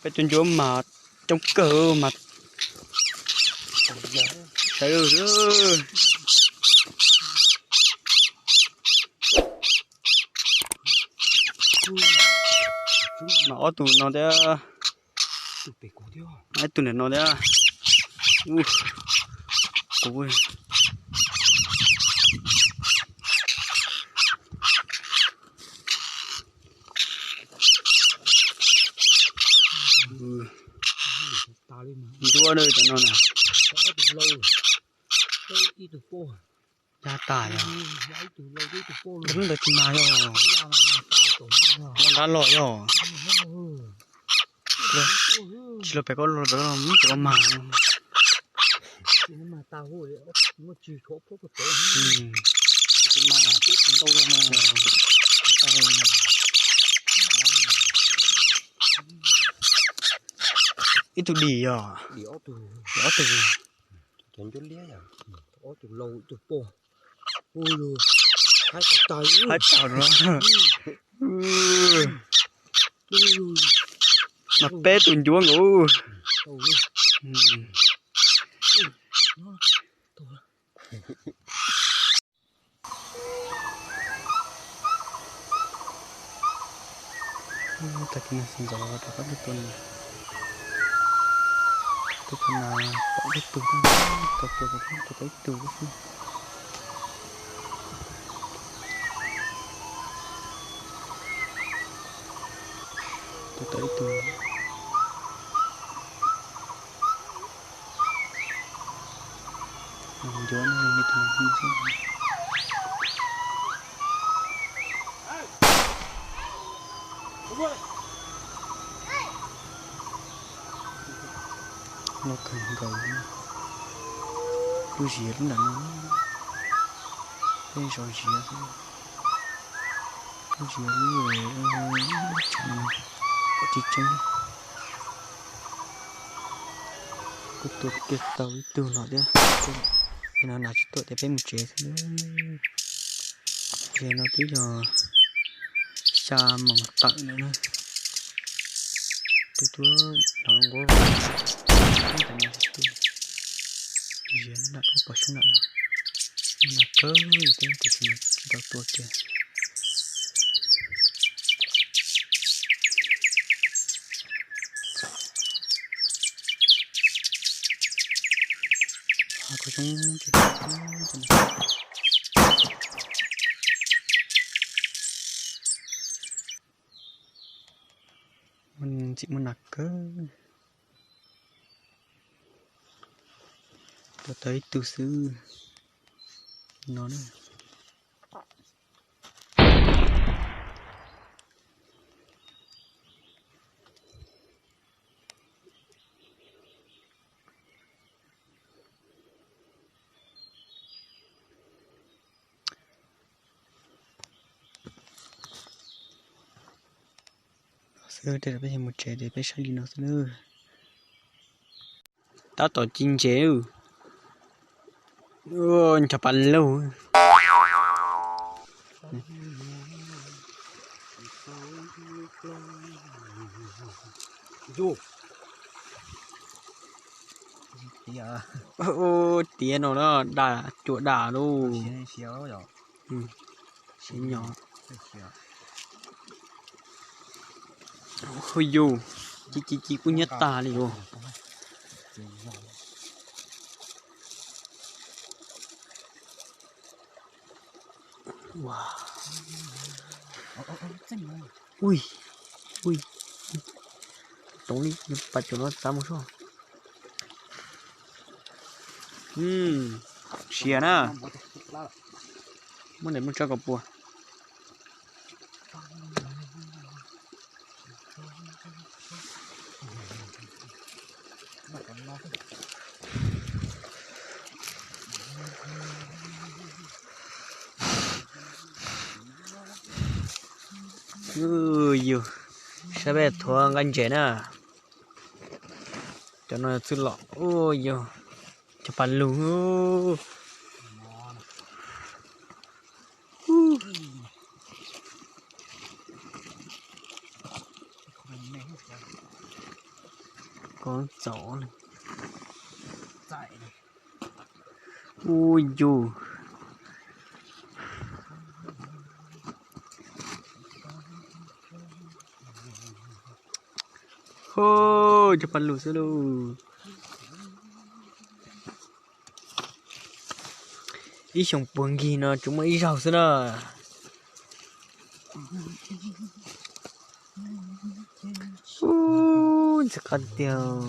Peb tus ncuav mas coob kawg mas. Saib, mas ob tug no thiab, ib tug ntawm no thiab. Kuv ncuab cov no na. Ya tas yog. Ntawd tsis mag yog. Nrab los yog. Tsis los pem koj los pem koj los pem koj mag. Ib tug dim yog. Ob tug. Cov ncuab liab yog. Ob tug laus ib tug poj. Ui, haib tag tag li. Haib tag no. Mas peb tus ncuav nkaus. Tag kis no xav ntxov rov qab tuaj tua nas. Tuaj tua nas pom ib tug, tau tua, tua tau ib tug xwb. Tua tau ib tug. Ncuav no yog tus no xwb. Loj kawg nkaus, lub ziav lub nram no, peb zov ziav xwb. Lub ziav lub, lub tsev no tsis tseeb. Kuj tua kiag tau ib tug los thiab. Ces no nas tsis tuaj ces peb mus tsev xwb. Ces no twb yog xya moos tawm lawm na. Twb tuaj no nquab, tab sis tuaj ziav nram lub pov xyoob nram no. Nas kawg thiab tiam sis tsis tau tua kiag. Ntxim muaj nas kawg. Tua tau ib tug xwb no na. Xwb, peb mus tsev ces peb saib li no xwb nawb. Tab tom ci ntses, ncho pas lug. Tiav no na, dam, cua dam lauj. Siav nyo. Hu yus, ci ci ci kub hnyiab tag li os. Ui, ui, toov li, pas cuam no txav mus soj. Siav na. Muab ntawm muab tso kom puas. Yus, saib peb thuav nqaij ntses na. Cov no txwj lom, yus, cov pas lug. Txaus. Ub yus. Ho, cov paj lug xwb lauj. Ib xyoos puag nkig no tsuas muaj ib zaug xwb na. Ub, ntxim qab tiag.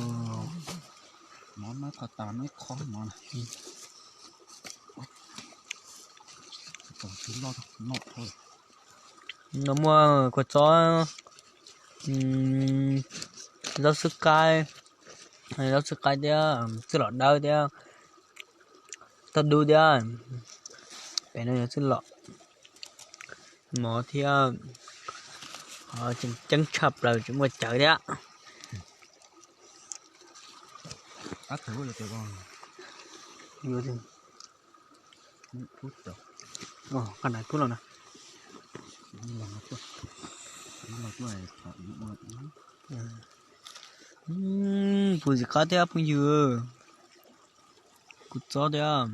No muaj kua txob, zaub xwb qaib, zaub xwb qaib thiab txwj lom dawb thiab, toj dub thiab. Pem no yog txwj lom, mov thiab, tseem ceeb tshaj plaws tseem muaj cawv thiab. Qab thaum ub los tias ko, qab na kub los na. Puas ntxim qab thiab phooj ywg, kuv txob thiab.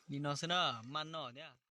Li no xwb na, maj noj thiab.